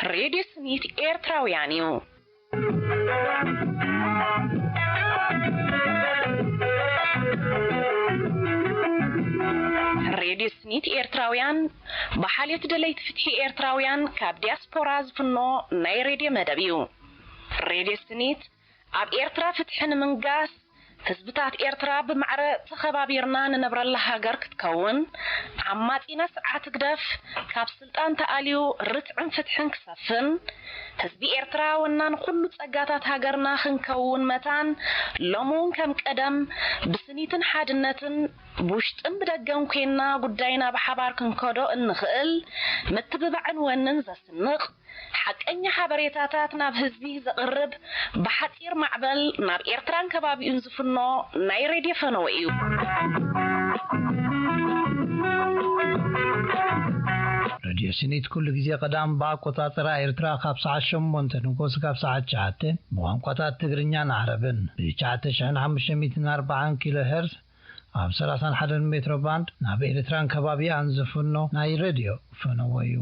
ሬድዮ ስኒት ኤርትራውያን እዩ። ሬድዮ ስኒት ኤርትራውያን ብሓልዮት ደለይቲ ፍትሒ ኤርትራውያን ካብ ዲያስፖራ ዝፍኖ ናይ ሬድዮ መደብ እዩ። ሬድዮ ስኒት ኣብ ኤርትራ ፍትሒ ንምንጋስ፣ ህዝብታት ኤርትራ ብማዕረ ተኸባቢርና ንነብረላ ሃገር ክትከውን፣ ዓማጺና ስርዓት ህግደፍ ካብ ስልጣን ተኣልዩ ርትዕን ፍትሕን ክሰፍን፣ ህዝቢ ኤርትራ ወናን ኩሉ ጸጋታት ሃገርና ክንከውን መታን፣ ሎሚ እውን ከም ቀደም ብስኒትን ሓድነትን ብውሽጥን ብደገን ኮይንና ጉዳይና ብሓባር ክንከዶ እንኽእል ምትብባዕን ወንን ዘስንቕ፣ ሓቀኛ ሓበሬታታት ናብ ህዝቢ ዘቕርብ፣ ብሓጺር ማዕበል ናብ ኤርትራን ከባቢኡን ዝፍኖ ናይ ሬድዮ ፈነወ እዩ። ሬድዮ ስኒት ኩሉ ግዜ ቀዳም ብኣቆጻጽራ ኤርትራ ካብ ሰዓት ሸሞንተ ንጎስ ካብ ሰዓት ትሽዓተ ብቋንቋታት ትግርኛን ዓረብን ብ ትሽዓተ ሽሕን ሓሙሽተ ሚእትን ኣርባዓን ኪሎ ሄርዝ ኣብ ሰላሳን ሓደን ሜትሮ ባንድ ናብ ኤርትራን ከባቢኣን ዝፍኖ ናይ ሬድዮ ፈነወ እዩ።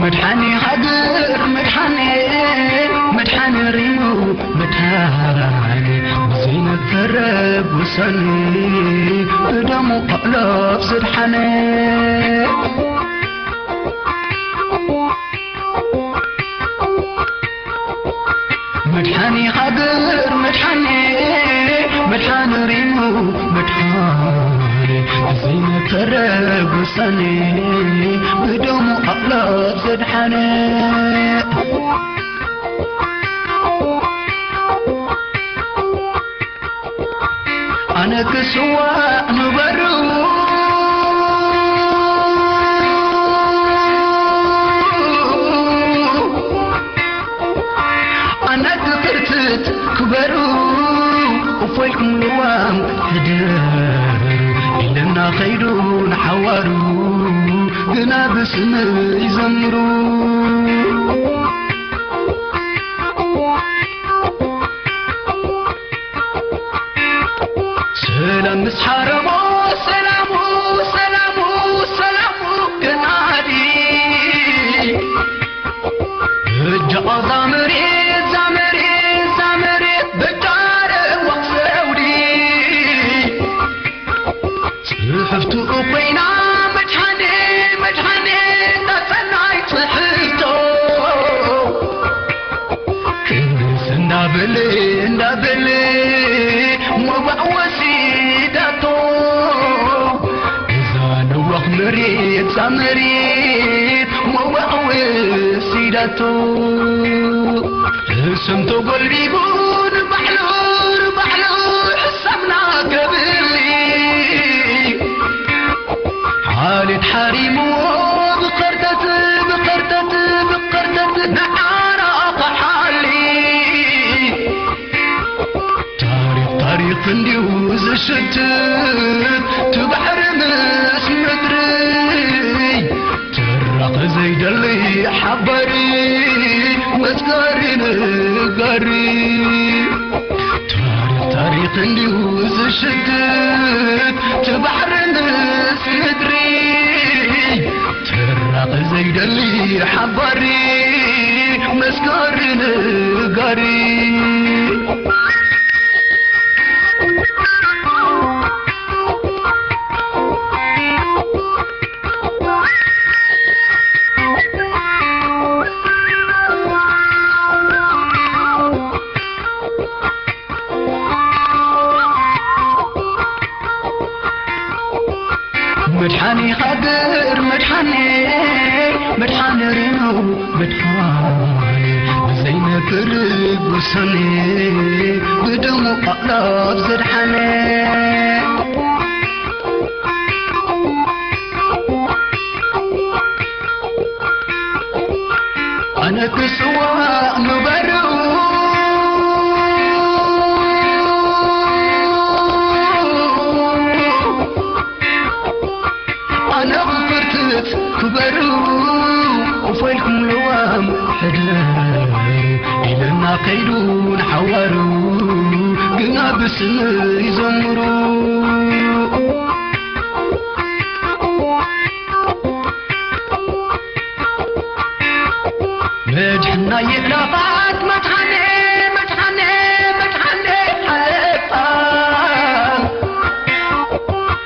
መድሓኒ ሃገር መድሓኒ፣ መድሓኒ ሪሙ መድሓኒ፣ ብዘይነፈረ ውሳኔ ብደሙ ኣእላፍ ዘድሓነ። መድሓኒ ሃገር መድሓኒ፣ መድሓኒ ሪሙ መድሓኒ፣ ብዘይነፈረ ውሳኔ ብደሙ ኣእላፍ ዘድሓነ። ኣነ ክስዋእ ንበሩ፣ ኣነ ክፍርትት ክበሩ፣ እፎይ ኢልኩም ልዋም ሕደር ኢለና ከይዱ ንሓዋሩ፣ ግና ብስመይ ይዘምሩ። ሰላም ምስ ሓረሞ፣ ሰላሙ፣ ሰላሙ፣ ሰላሙ ገናዲ። በጃ ዛመሬት፣ ዛመሬት፣ ዛመሬት፣ በጃ ረዋሕ ዘውዲ። ጽሕፍቱ ኮይና መድሓኔ፣ መድሓኔ፣ እንዳጸናይ ጽሕፍቶ። ክንስ እንዳበለ፣ እንዳበለ፣ ሞባእ ወሲዳቶ። እዛ ነዋኽ መሬት፣ እዛ መሬት፣ ሞባእ ወሲዳቶ። ሕሰም ተጎልቢቡ ንባዕሉ፣ ንባዕሉ ሕሰምና ከብል። ሓሊት ሓሪምዎ ብኸርተት፣ ብኸርተት፣ ብኸርተት ንዓራ ክሓሊ። ታሪኽ፣ ታሪኽ እንዲዩ ዝሽትት፣ እቲ ባሕሪ ምስ ምድሪ። ትራቕ ዘይደሊ ሓባሪ፣ መስጋሪ ነጋሪ። ታሪኽ፣ ታሪኽ እንዲዩ ዝሽትት፣ እቲ ባሕሪ ምስ ምድሪ። ትራቕ ዘይደሊ ሓባሪ፣ መስጋሪ ነጋሪ። መድሓኒ ሃገር መድሓኒ፣ መድሓኒ ሪሙ መድሓኒ፣ ብዘይነፍር ውሳኔ ብደሙ ኣእላፍ ዘድሓነ። ብጽዋ ንበሩ ኣነ ክፈርትት ክበሩ ኮፍ ኢልኩም ለዋም ሕደሩ ኢለና ከይዱ ንሓዋሩ ግና ብስም ይዘምሩ። መድሕና የእላፋት መድሓኔ መድሓኔ መድሓኔ ሓለፋ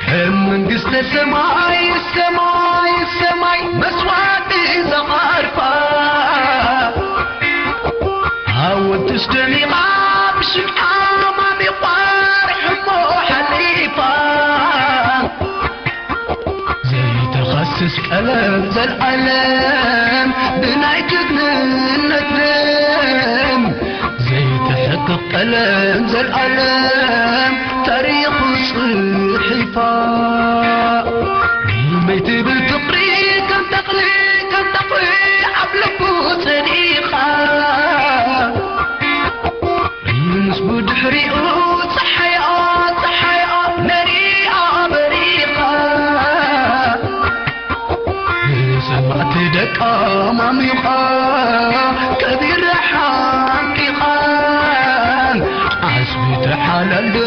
ከም መንግስተ ሰማይ ሰማይ ሰማይ መስዋዕቲ ዘቐርፋ ሓወትሽ ደሚቓ ብሽምዓ ማሚቋ ርሕሞ ሓሊፋ ዘይተኸስስ ቀለም ዘልዓለም ብናይ ጅግንነት ደም ዘይተሕቅቕ ቀለም ዘልዓለም ታሪኹ ጽሒፋ ንመይ ትብል ፍቕሪ ከም ተኽሊ ከም ተኽሊ ኣብ ልቡ ጸኒኻ ምስ ብድሕሪኡ ጸሓያ ጸሓያ ነሪኣ በሪኻ ንሰማዕቲ ደቃ ማሚኻ ከቢራ ሓንቂቓ ዓስቢ ተሓላልም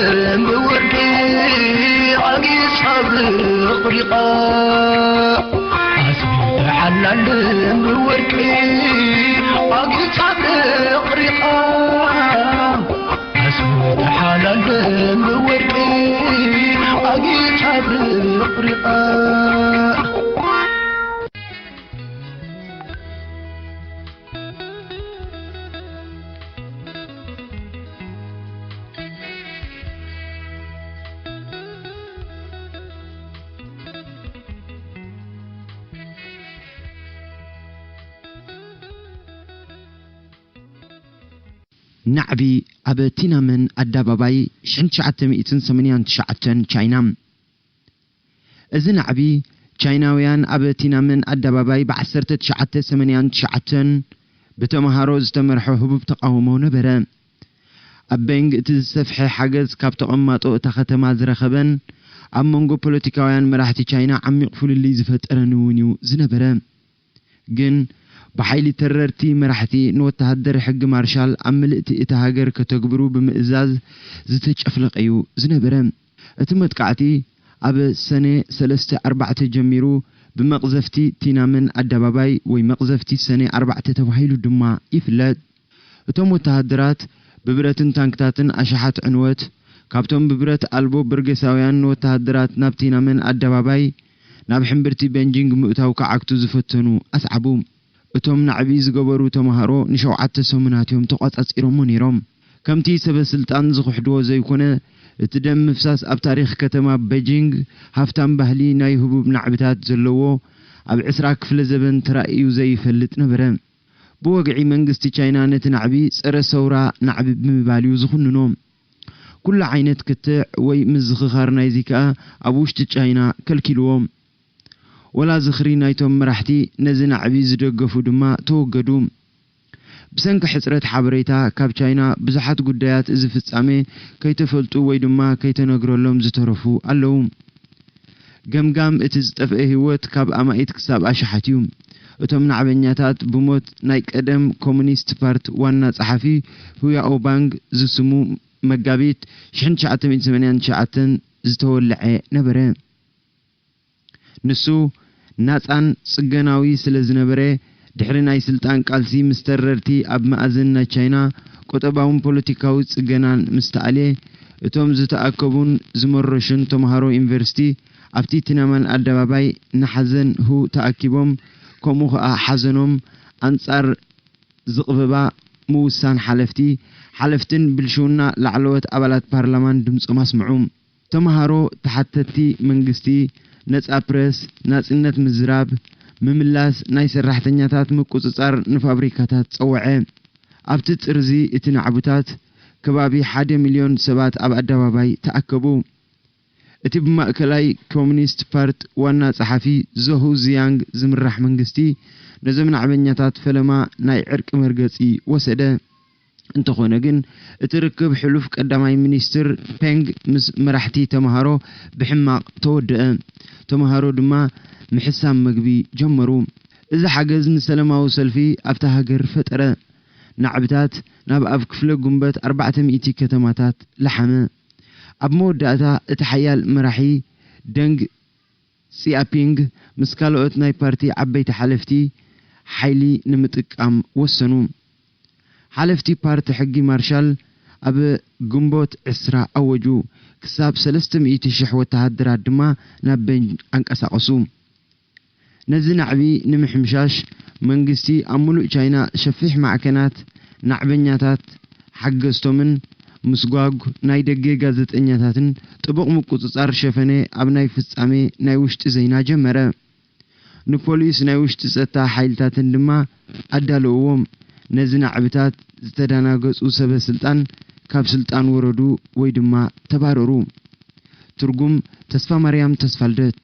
ብወርቂ ኣጊጻ ብቕሪቓ ዓስቢ ተሓላልም ብወርቂ ኣጊጻ ብቕሪቓ ዓስቢ ተሓላልም ብወርቂ ኣጊጻ ብቕሪቓ ናዕቢ ኣብ ቲናመን ኣደባባይ ሽሕን ትሽዓተ ሚእትን ሰማንያን ትሽዓተን ቻይና። እዚ ናዕቢ ቻይናውያን ኣብ ቲናመን ኣደባባይ ብ ዓሰርተ ትሽዓተ ሰማንያን ትሽዓተን ብተምሃሮ ዝተመርሐ ህቡብ ተቓውሞ ነበረ። ኣብ በይንግ እቲ ዝሰፍሐ ሓገዝ ካብ ተቐማጦ እታ ከተማ ዝረኸበን ኣብ መንጎ ፖለቲካውያን መራሕቲ ቻይና ዓሚቕ ፍልልይ ዝፈጠረን እውን እዩ ዝነበረ። ግን ብሓይሊ ተረርቲ መራሕቲ ንወተሃደር ሕጊ ማርሻል ኣብ ምልእቲ እታ ሃገር ከተግብሩ ብምእዛዝ ዝተጨፍለቐ እዩ ዝነበረ። እቲ መጥቃዕቲ ኣብ ሰነ ሰለስተ ኣርባዕተ ጀሚሩ ብመቕዘፍቲ ቲናመን ኣደባባይ ወይ መቕዘፍቲ ሰነ ኣርባዕተ ተባሂሉ ድማ ይፍለጥ። እቶም ወተሃደራት ብብረትን ታንክታትን ኣሽሓት ዕንወት ካብቶም ብብረት ኣልቦ በርጌሳውያን ንወተሃደራት ናብ ቲናመን ኣደባባይ ናብ ሕምብርቲ ቤንጂንግ ምእታው ክዓግቱ ዝፈተኑ ኣስዓቡ። እቶም ናዕቢ ዝገበሩ ተምሃሮ ንሸውዓተ ሰሙናት እዮም ተቖጻጺሮሞ ነይሮም። ከምቲ ሰበ ስልጣን ዝኽሕድዎ ዘይኮነ፣ እቲ ደም ምፍሳስ ኣብ ታሪኽ ከተማ ቤጂንግ ሃፍታም ባህሊ ናይ ህቡብ ናዕብታት ዘለዎ ኣብ ዕስራ ክፍለ ዘበን ተራእዩ ዘይፈልጥ ነበረ። ብወግዒ መንግስቲ ቻይና ነቲ ናዕቢ ጸረ ሰውራ ናዕቢ ብምባል እዩ ዝኹንኖ። ኩሉ ዓይነት ክትዕ ወይ ምዝኽኻር ናይዚ ከኣ ኣብ ውሽጢ ቻይና ከልኪልዎ። ወላ ዝኽሪ ናይቶም መራሕቲ ነዚ ናዕቢ ዝደገፉ ድማ ተወገዱ። ብሰንኪ ሕጽረት ሓበሬታ ካብ ቻይና ብዙሓት ጉዳያት እዚ ፍጻሜ ከይተፈልጡ ወይ ድማ ከይተነግረሎም ዝተረፉ ኣለዉ። ገምጋም እቲ ዝጠፍአ ህይወት ካብ ኣማኢት ክሳብ ኣሽሓት እዩ። እቶም ናዕበኛታት ብሞት ናይ ቀደም ኮሙኒስት ፓርት ዋና ጸሓፊ ሁያኦ ባንግ ዝስሙ መጋቢት ሽሕን ትሽዓተ ሚእትን ሰማንያን ትሽዓተን ዝተወልዐ ነበረ። ንሱ ናጻን ጽገናዊ ስለ ዝነበረ፣ ድሕሪ ናይ ስልጣን ቃልሲ ምስ ተረርቲ ኣብ መኣዝን ናይ ቻይና ቁጠባውን ፖለቲካዊ ጽገናን ምስ ተኣልየ፣ እቶም ዝተኣከቡን ዝመረሹን ተምሃሮ ዩኒቨርሲቲ ኣብቲ ቲናማን ኣደባባይ ንሓዘን ሁ ተኣኪቦም፣ ከምኡ ኸኣ ሓዘኖም ኣንጻር ዝቕብባ ምውሳን ሓለፍቲ፣ ሓለፍትን ብልሽውና ላዕለዎት ኣባላት ፓርላማን ድምጾም ኣስምዑ። ተምሃሮ ተሓተትቲ መንግስቲ፣ ነጻ ፕረስ፣ ናጽነት ምዝራብ፣ ምምላስ ናይ ሰራሕተኛታት ምቁጽጻር ንፋብሪካታት ጸውዐ። ኣብቲ ጥርዚ እቲ ናዕብታት ከባቢ ሓደ ሚልዮን ሰባት ኣብ ኣደባባይ ተኣከቡ። እቲ ብማእከላይ ኮሙኒስት ፓርት ዋና ጸሓፊ ዞሁ ዚያንግ ዝምራሕ መንግስቲ ነዞም ናዕበኛታት ፈለማ ናይ ዕርቂ መርገጺ ወሰደ። እንተኾነ ግን፣ እቲ ርክብ ሕሉፍ ቀዳማይ ሚኒስትር ፔንግ ምስ መራሕቲ ተምሃሮ ብሕማቕ ተወደአ። ተምሃሮ ድማ ምሕሳም መግቢ ጀመሩ። እዚ ሓገዝ ንሰላማዊ ሰልፊ ኣብታ ሃገር ፈጠረ። ናዕብታት ናብ ኣብ ክፍለ ጉንበት ኣርባዕተ ሚእቲ ከተማታት ለሓመ። ኣብ መወዳእታ፣ እቲ ሓያል መራሒ ደንግ ሲያፒንግ ምስ ካልኦት ናይ ፓርቲ ዓበይቲ ሓለፍቲ ሓይሊ ንምጥቃም ወሰኑ። ሓለፍቲ ፓርቲ ሕጊ ማርሻል ኣብ ግንቦት ዕስራ ኣወጁ። ክሳብ ሰለስተ ሚእቲ ሽሕ ወተሃደራት ድማ ናብ ቤንጅ ኣንቀሳቐሱ። ነዚ ናዕቢ ንምሕምሻሽ፣ መንግስቲ ኣብ ምሉእ ቻይና ሰፊሕ ማዕከናት ናዕበኛታት ሓገዝቶምን ምስጓግ ናይ ደገ ጋዜጠኛታትን ጥቡቕ ምቁጽጻር ሸፈነ ኣብ ናይ ፍጻሜ ናይ ውሽጢ ዜና ጀመረ። ንፖሊስ ናይ ውሽጢ ጸጥታ ሓይልታትን ድማ ኣዳለውዎም። ነዚ ናዕብታት ዝተደናገጹ ሰበ ስልጣን ካብ ስልጣን ወረዱ ወይ ድማ ተባረሩ። ትርጉም ተስፋ ማርያም ተስፋ ልደት።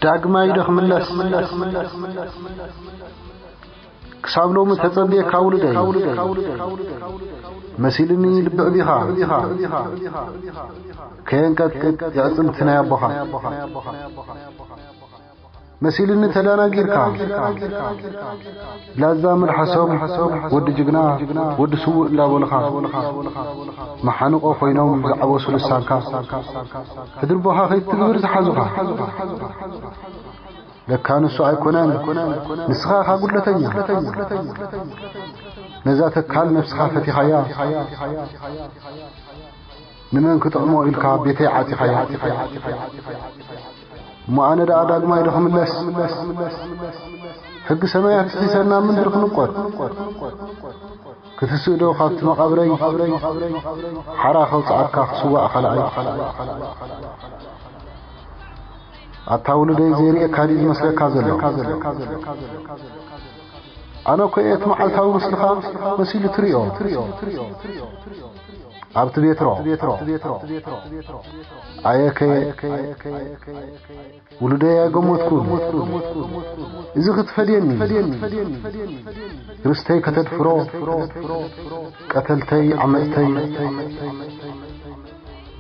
ዳግማይ ዶ ክምለስ? ክሳብ ሎሚ ተጸብየካ ውሉደይ። መሲልኒ ልቢ ዕቢኻ። ከየንቀጥቅጥ የዕጽምቲ ናይ ኣቦኻ። መሲልኒ ተዳናጊርካ። ላዛ መልሓሶም ወዲ ጅግና፣ ወዲ ስዉእ እንዳበሉኻ። መሓንቆ ኮይኖም ዝዓበሱ ልሳንካ። ሕድሪ ቦኻ ከይትግብር ዝሓዙኻ። ለካ ንሱ ኣይኮነን፣ ንስኻ ኢኻ ጉድለተኛ። ነዛ ተካል ነብስኻ ፈቲኻያ፣ ንመን ክጥዕሞ ኢልካ ቤተይ ዓጺኻያ። እሞ ኣነ ደኣ ዳግማይ ዶ ክምለስ? ሕጊ ሰማያት ጥሒሰ ናብ ምድሪ ክንቆር? ክትስእ ዶ ካብቲ መቓብረይ? ሓራ ከውጽኣካ ክስዋእ ካልኣይ። ኣታ ውሉደይ፣ ዘይርእየካ ድዩ ዝመስለካ ዘሎ? ኣነ እኮ እየ እቲ መዓልታዊ ምስልኻ መሲሉ ትርእዮ። ኣብቲ ቤትሮ። ኣየከየ ውሉደይ ኣይገመትኩን። እዚ ክትፈድየኒ። ርስተይ ከተድፍሮ። ቀተልተይ ዓመጽተይ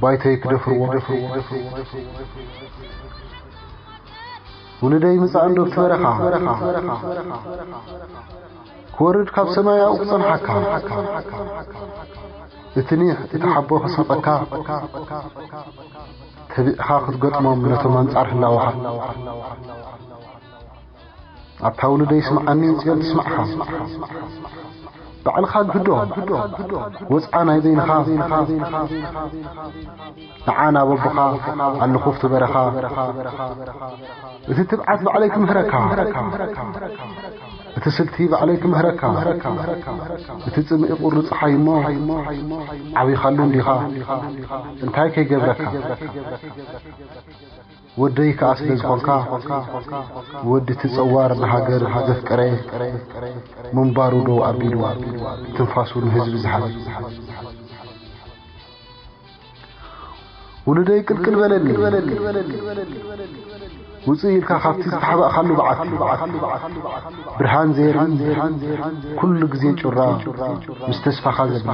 ባይተይ ክደፍርዎ። ውሉደይ ምጻእ እንዶ ብቲ በረኻ። ክወርድ ካብ ሰማይ ኣብኡ ክጸንሓካ። እቲ ኒሕ፣ እቲ ሓቦ ከስንቐካ። ተቢዕኻ ክትገጥሞም ነቶም ኣንጻር ህላወኻ። ኣታ ውሉደይ ስምዓኒ፣ ጽዮን ትስማዕኻ። ባዕልኻ ግህዶ፣ ወጽዓ ናይ በይንኻ። ንዓ ናብ ኣቦኻ ኣለኹ ኣብቲ በረኻ። እቲ ትብዓት ባዕለይ ክምህረካ። እቲ ስልቲ ባዕለይ ክምህረካ። እቲ ጽምኢ ቁሪ ጸሓይ እሞ ዓቢኻሉ እንዲኻ። እንታይ ከይገብረካ? ወደይ ከኣ ስለ ዝኾንካ፣ ወዲ እቲ ጸዋር ንሃገር ዘፍቀረ፣ ምንባሩ ደው ኣቢሉ፣ ትንፋሱ ንህዝቢ ዝሃበ። ውሉደይ ቅልቅል በለኒ። ውጽእ ኢልካ ካብቲ ዝተሓባእካሉ በዓቲ። ብርሃን ዘይርኢ፣ ኩሉ ግዜ ጩራ፣ ምስ ተስፋኻ ዘብሊ።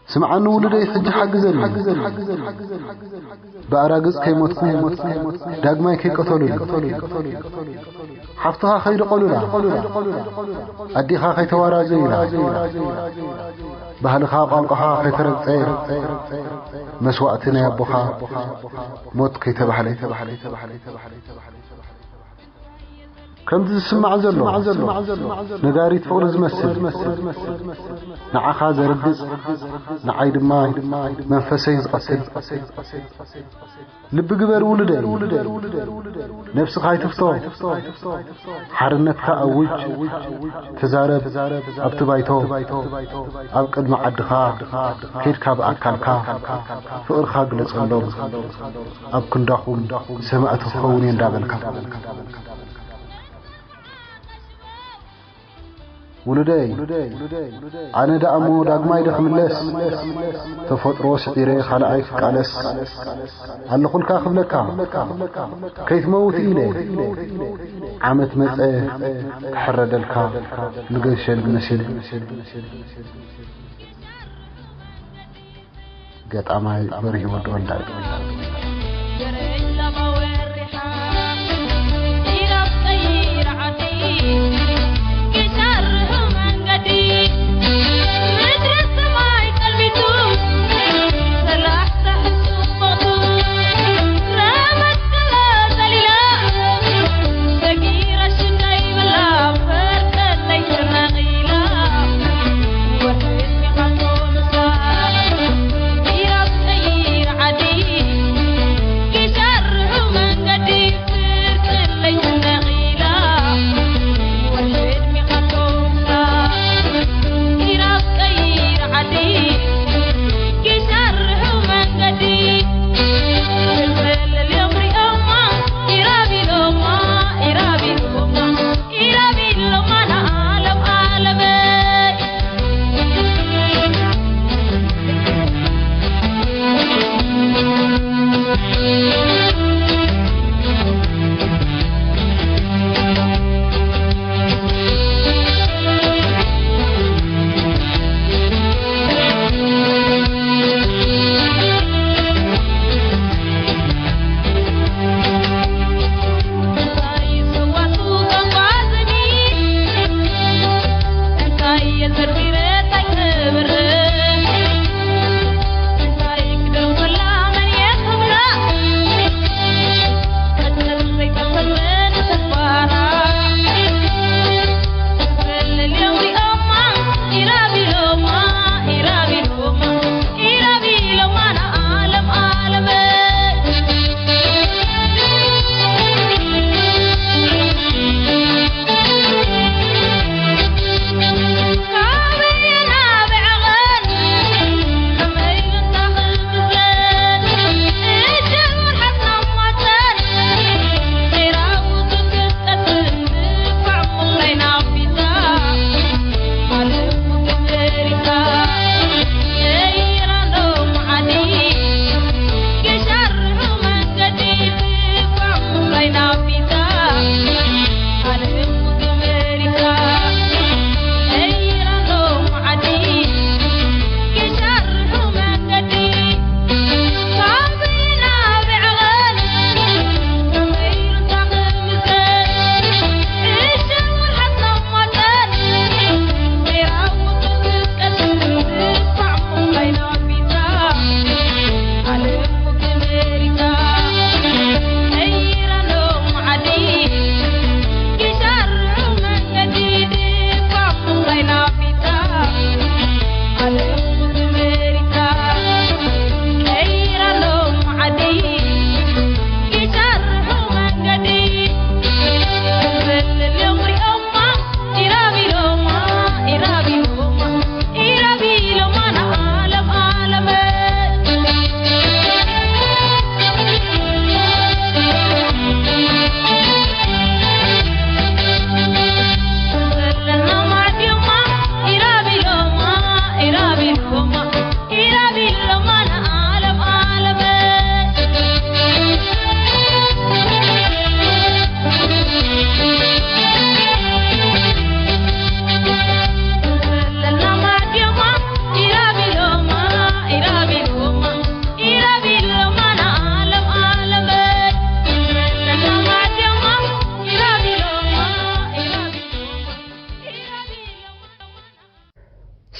ስምዓኒ ውሉደይ፣ ሕጂ ሓግዘኒ። ብኣራግጽ ከይሞትኩ፣ ዳግማይ ከይቀተሉኒ። ሓፍትኻ ከይደቐሉላ፣ ኣዲኻ ከይተዋራዘዩላ፣ ባህልኻ ቋንቋኻ ከይተረግጸ፣ መስዋእቲ ናይ ኣቦኻ ሞት ከይተባህለ። ከምዚ ዝስማዕ ዘሎ ነጋሪት ፍቕሪ ዝመስል፣ ንዓኻ ዘርግጽ፣ ንዓይ ድማ መንፈሰይ ዝቐትል። ልቢ ግበር ውሉደይ፣ ነብስኻ ኣይትፍቶ። ሓርነትካ ኣውጅ፣ ተዛረብ ኣብቲ ባይቶ፣ ኣብ ቅድሚ ዓድኻ ኬድካ ብኣካልካ ፍቕርኻ ግለጸሎም። ኣብ ክንዳኹም ሰማእቲ ክኸውን እየ እንዳበልካ። ውሉደይ፣ ኣነ ደኣ እሞ ዳግማይ ዶ ክምለስ? ተፈጥሮ ስዒረ ካልኣይ ክቃለስ ኣለኹልካ ክብለካ። ከይትመውት ኢለ ዓመት መጸ ክሕረደልካ ንገንሸል መሲለ። ገጣማይ በሪሁ ወዲ ወልዳይ።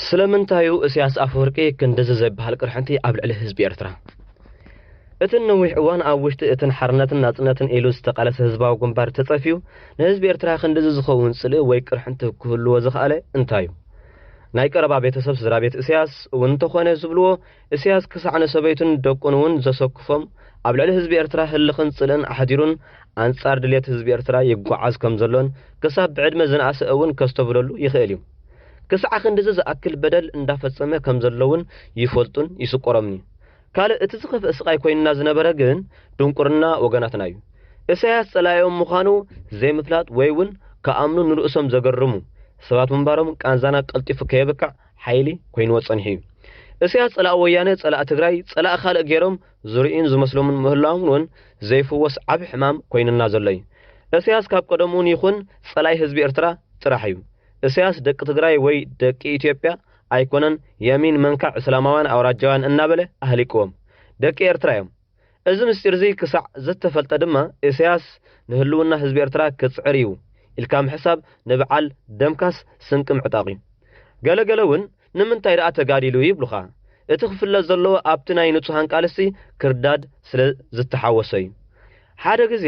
ስለምንታይ እዩ እስያስ ኣፈወርቂ ክንድዚ ዘይበሃል ቅርሕንቲ ኣብ ልዕሊ ህዝቢ ኤርትራ? እቲ ነዊሕ እዋን ኣብ ውሽጢ እትን ሓርነትን ናጽነትን ኢሉ ዝተቓለሰ ህዝባዊ ግንባር ተጸፍዩ፣ ንህዝቢ ኤርትራ ክንድዚ ዝኸውን ጽልኢ ወይ ቅርሕንቲ ክህልዎ ዝኸኣለ እንታይ እዩ? ናይ ቀረባ ቤተሰብ ስድራ ቤት እስያስ እውን እንተኾነ ዝብልዎ፣ እስያስ ክሳዕ ንሰበይቱን ደቁን እውን ዘሰክፎም፣ ኣብ ልዕሊ ህዝቢ ኤርትራ ህልኽን ጽልእን ኣሕዲሩን ኣንጻር ድሌት ህዝቢ ኤርትራ ይጓዓዝ ከም ዘሎን ክሳብ ብዕድመ ዝነኣሰ እውን ከስተብህለሉ ይኽእል እዩ። ክሳዕ ክንድዚ ዝኣክል በደል እንዳፈጸመ ከም ዘሎ እውን ይፈልጡን ይስቆሮምን እዩ። ካልእ እቲ ዝኸፍእ ስቓይ ኮይንና ዝነበረ ግን ድንቁርና ወገናትና እዩ። ኢሳያስ ጸላኢኦም ምዃኑ ዘይምፍላጥ ወይ እውን ክኣምኑ ንርእሶም ዘገርሙ ሰባት ምንባሮም ቃንዛና ቀልጢፉ ከየብቅዕ ሓይሊ ኮይንዎ ጸኒሑ እዩ። ኢሳያስ ጸላኢ ወያነ፣ ጸላኢ ትግራይ፣ ጸላኢ ካልእ ገይሮም ዝርእዩን ዝመስሎምን ምህላዎም እውን ዘይፍወስ ዓቢ ሕማም ኮይኑና ዘሎ እዩ። ኢሳያስ ካብ ቀደሙ እውን ይኹን ጸላኢ ህዝቢ ኤርትራ ጥራሕ እዩ። ኢሳያስ ደቂ ትግራይ ወይ ደቂ ኢትዮጵያ ኣይኮነን፣ የሚን መንካዕ እስላማውያን ኣውራጃውያን እናበለ ኣህሊቅዎም ደቂ ኤርትራ እዮም። እዚ ምስጢር እዚ ክሳዕ ዝተፈልጠ ድማ ኢሳያስ ንህልውና ህዝቢ ኤርትራ ክጽዕር እዩ ኢልካ ምሕሳብ ንበዓል ደምካስ ስንቂ ምዕጣቕ እዩ። ገለገለ እውን ንምንታይ ደኣ ተጋዲሉ ይብሉኻ። እቲ ክፍለጥ ዘለዎ ኣብቲ ናይ ንጹሃን ቃልሲ ክርዳድ ስለ ዝተሓወሶ እዩ። ሓደ ግዜ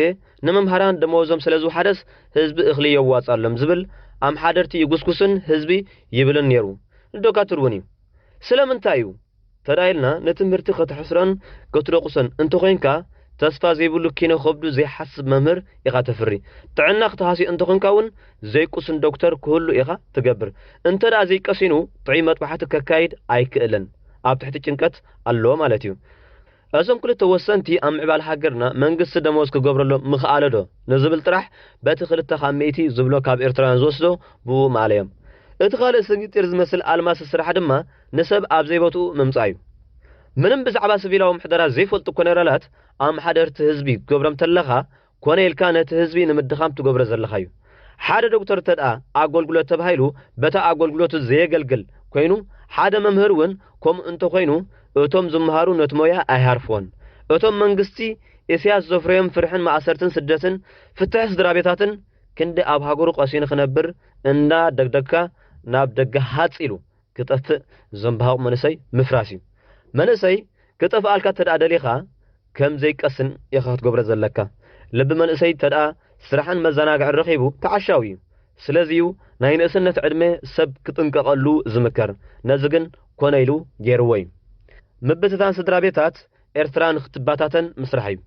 ንመምሃራን ደመወዞም ስለ ዝወሓደስ ህዝቢ እኽሊ የዋጻሎም ዝብል ኣምሓደርቲ ይጉስጉስን ህዝቢ ይብልን ነይሩ። ንዶካትር እውን እዩ። ስለምንታይ እዩ? ተዳኢልና ንትምህርቲ ከተሕስሮን ክትደቁሶን እንተኾይንካ፣ ተስፋ ዘይብሉ ኪነ ከብዱ ዘይሓስብ መምህር ኢኻ ተፍሪ። ጥዕና ክትሃስዮ እንተኾንካ እውን ዘይቁስን ዶክተር ክህሉ ኢኻ ትገብር። እንተ ደኣ ዘይቀሲኑ ጥዑይ መጥባሕቲ ከካይድ ኣይክእልን። ኣብ ትሕቲ ጭንቀት ኣሎ ማለት እዩ። እዞም ክልተ ወሰንቲ ኣብ ምዕባል ሃገርና መንግስቲ ደመወዝ ክገብረሎም ምኽኣለ ዶ ንዝብል ጥራሕ በቲ ክልተ ካብ ሚእቲ ዝብሎ ካብ ኤርትራውያን ዝወስዶ ብኡ ምኣለዮም። እቲ ካልእ ስንጊጢር ዝመስል ኣልማሲ ስራሕ ድማ ንሰብ ኣብ ዘይቦትኡ ምምጻእ እዩ። ምንም ብዛዕባ ስቪላዊ ምሕደራ ዘይፈልጡ ኮነራላት ኣምሓደርቲ ህዝቢ ክትገብሮም ተለኻ ኮነ ኢልካ ነቲ ህዝቢ ንምድኻም ትገብሮ ዘለኻ እዩ። ሓደ ዶክተር እንተ ደኣ ኣገልግሎት ተባሂሉ በታ ኣገልግሎቱ ዘየገልግል ኮይኑ፣ ሓደ መምህር እውን ከምኡ እንተኾይኑ እቶም ዝመሃሩ ነቲ ሞያ ኣይሃርፍዎን። እቶም መንግስቲ ኢሳያስ ዘፍረዮም ፍርሕን ማእሰርትን ስደትን ፍትሒ ስድራ ቤታትን ክንዲ ኣብ ሃገሩ ቀሲኑ ክነብር እንዳ ደግደግካ ናብ ደገ ሃጽ ኢሉ ክጠፍእ ዘንባሃቕ መንእሰይ ምፍራስ እዩ። መንእሰይ ክጠፍኣልካ እንተ ደኣ ደሊኻ ከም ዘይቀስን ኢኻ ክትገብሮ ዘለካ። ልቢ መንእሰይ እንተ ደኣ ስራሕን መዘናግዕን ረኺቡ ተዓሻዊ እዩ። ስለዚ እዩ ናይ ንእስነት ዕድመ ሰብ ክጥንቀቐሉ ዝምከር። ነዚ ግን ኮነ ኢሉ ገይርዎ እዩ። ምብትታን ስድራ ቤታት ኤርትራ ንክትበታተን ምስራሕ እዩ።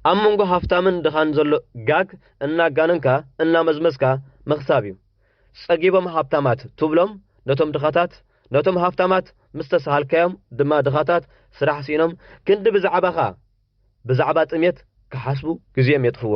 ኣብ መንጎ ሃፍታምን ድኻን ዘሎ ጋግ እናጋነንካ እናመዝመዝካ ምኽሳብ እዩ። ጸጊቦም ሃብታማት ትብሎም ነቶም ድኻታት፣ ነቶም ሃፍታማት ምስ ተሳሃልካዮም ድማ ድኻታት ስራሕ ስኢኖም ክንዲ ብዛዕባኻ ብዛዕባ ጥሜት ክሓስቡ ግዜኦም የጥፍዎ።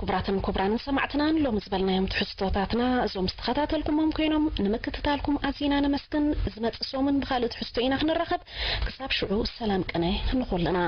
ክቡራትን ክቡራንን ሰማዕትና፣ ንሎሚ ዝበልናዮም ትሕዝቶታትና እዞም ዝተኸታተልኩሞም ኮይኖም፣ ንምክትታልኩም ኣዚና ነመስግን። ዝመጽእ ሰሙን ብኻልእ ትሕዝቶ ኢና ክንራኸብ። ክሳብ ሽዑ ሰላም ቅነ ንኹልና።